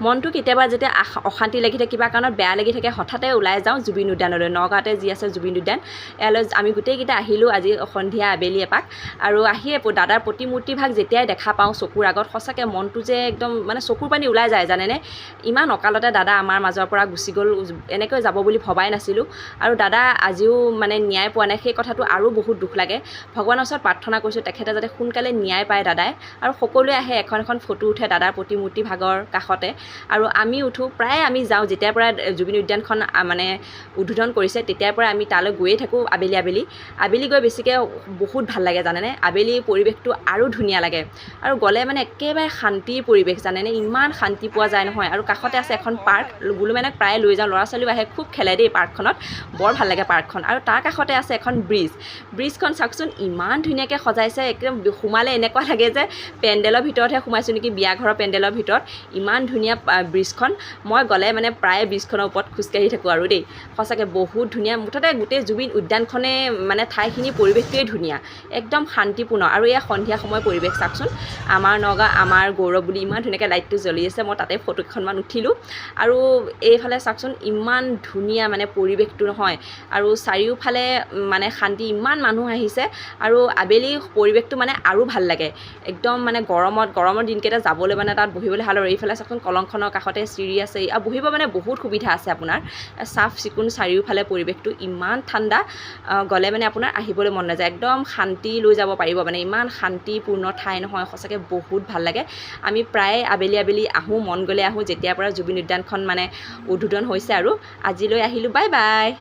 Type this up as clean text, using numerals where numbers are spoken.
মনটো কেতিয়াবা যেতিয়া অশান্তি লাগি থাকে, কিবা কাৰণত বেয়া লাগি থাকে, হঠাতে ওলাই যাওঁ জুবিন উদ্যানলৈ। নগাঁৱতে যি আছে জুবিন উদ্যান, ইয়ালৈ আমি গোটেইকেইটা আহিলোঁ আজি সন্ধিয়া আবেলি এপাক। আৰু আহিয়ে দাদাৰ প্ৰতিমূৰ্তিভাগ যেতিয়াই দেখা পাওঁ চকুৰ আগত, সঁচাকৈ মনটো যে একদম মানে চকুৰ পানী ওলাই যায়, জানেনে? ইমান অকালতে দাদা আমাৰ মাজৰ পৰা গুচি গ'ল, এনেকৈ যাব বুলি ভবাই নাছিলোঁ। আৰু দাদা আজিও মানে ন্যায় পোৱা নাই, সেই কথাটো আৰু বহুত দুখ লাগে। ভগৱানৰ ওচৰত প্ৰাৰ্থনা কৰিছোঁ, তেখেতে যাতে সোনকালে ন্যায় পায় দাদাই। আৰু সকলোৱে আহে, এখন এখন ফটো উঠে দাদাৰ প্ৰতিমূৰ্তি ভাগৰ কাষতে, আৰু আমি উঠোঁ। প্ৰায় আমি যাওঁ, যেতিয়াৰ পৰা জুবিন উদ্যানখন মানে উদ্বোধন কৰিছে, তেতিয়াৰ পৰা আমি তালৈ গৈয়ে থাকোঁ আবেলি আবেলি। আবেলি গৈ বেছিকৈ বহুত ভাল লাগে, জানেনে? আবেলি পৰিৱেশটো আৰু ধুনীয়া লাগে। আৰু গ'লে মানে একেবাৰে শান্তিৰ পৰিৱেশ, জানেনে? ইমান শান্তি পোৱা যায় নহয়। আৰু কাষতে আছে এখন পাৰ্ক, গুলুমেনক প্ৰায়ে লৈ যাওঁ, ল'ৰা ছোৱালীও আহে, খুব খেলে দেই পাৰ্কখনত, বৰ ভাল লাগে পাৰ্কখন। আৰু তাৰ কাষতে আছে এখন ব্ৰিজ। ব্ৰিজখন চাওকচোন, ইমান ধুনীয়াকৈ সজাইছে, একদম সোমালে এনেকুৱা লাগে যে পেণ্ডেলৰ ভিতৰতহে সোমাইছোঁ নেকি, বিয়া ঘৰৰ পেণ্ডেলৰ ভিতৰত। ইমান ধুনীয়া ব্ৰিজখন। মই গ'লে মানে প্ৰায়ে ব্ৰিজখনৰ ওপৰত খোজকাঢ়ি থাকোঁ আৰু দেই। সঁচাকৈ বহুত ধুনীয়া। মুঠতে গোটেই জুবিন উদ্যানখনে মানে ঠাইখিনিৰ পৰিৱেশটোৱেই ধুনীয়া, একদম শান্তিপূৰ্ণ। আৰু এয়া সন্ধিয়া সময়ৰ পৰিৱেশ চাওকচোন। "আমাৰ নগাঁও আমাৰ গৌৰৱ" বুলি ইমান ধুনীয়াকৈ লাইটটো জ্বলি আছে, মই তাতে ফটো কেইখনমান উঠিলোঁ। আৰু এইফালে চাওকচোন, ইমান ধুনীয়া মানে পৰিৱেশটো নহয়। আৰু চাৰিওফালে মানে শান্তি, ইমান মানুহ আহিছে। আৰু আবেলি পৰিৱেশটো মানে আৰু ভাল লাগে একদম। মানে গৰমত, গৰমৰ দিনকেইটা যাবলৈ মানে তাত বহিবলৈ ভাল। আৰু এইফালে চাওকচোন, কলংখনৰ কাষতে চিৰি আছে আৰু বহিব মানে বহুত সুবিধা আছে আপোনাৰ। চাফ চিকুণ চাৰিওফালে পৰিৱেশটো, ইমান ঠাণ্ডা, গ'লে মানে আপোনাৰ আহিবলৈ মন নাযায়, একদম শান্তি লৈ যাব পাৰিব। মানে ইমান শান্তিপূৰ্ণ ঠাই নহয়, সঁচাকৈ বহুত ভাল লাগে। আমি প্ৰায়ে আবেলি আবেলি আহোঁ, মন গ'লে আহোঁ, যেতিয়াৰ পৰা জুবিন উদ্যানখন মানে উদ্বোধন হৈছে। আৰু আজিলৈ আহিলোঁ, বাই বাই।